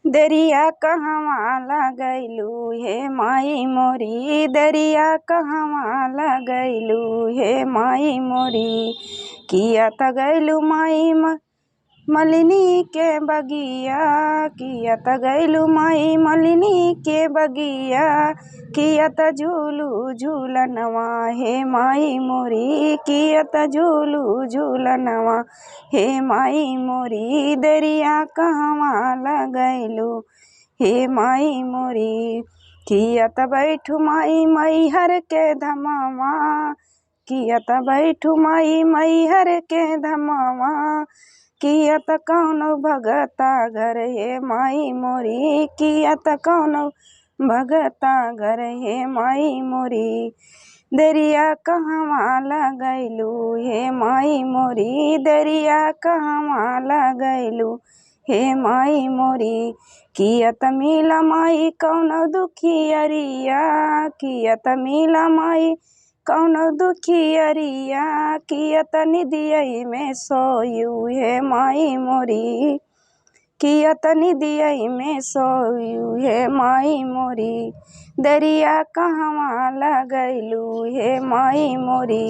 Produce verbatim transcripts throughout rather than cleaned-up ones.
देरिया कहवा लगैलू हे माई मोरी, देरिया कहवा लगैलू हे माई मोरी। किया त गैलू माई म-, मलिनी के बगिया, किया त गैलू माई मलिनी के बगिया। किया त झूलू झूलनवा हे माई मोरी, किया त झूलू झूलनवा हे माई मोरी। देरिया कहवा लगैलू हे माई मोरी। किया त बैठू माई मैहर के धमावा, किया त बैठू माई मैहर के धमावा। किया त कौनो भगता घर हे माई मोरी, किया त कौनो भगता घर हे माई मोरी। देरिया कहवा लगैलू हे माई मोरी, देरिया कहवा लगैलू हे माई मोरी। किया त मिला माई कौनो दुखियरिया, किया त मिला माई कौनो दुखियरिया। किया त निदियई में सोयू हे माई मोरी, किया त निदियई में सोयू हे माई मोरी। देरिया कहवा लगैलू हे माई मोरी,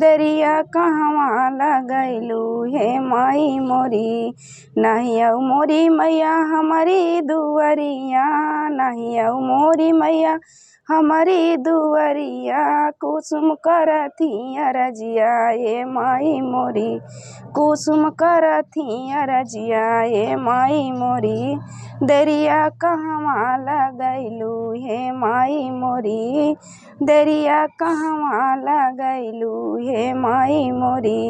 देरिया कहवा लगैलू हे माई मोरी। नाही आऊ मोरी मैया हमरी दुअरिया, नाही आऊ मोरी मैया हमरी दुअरिया। कुसुम करथी अरजिया हे माई मोरी, कुसुम करथी अरजिया हे माई मोरी। देरिया कहवा लगैलू हे माई मोरी, देरिया कहवा लगैलू हे माई मोरी।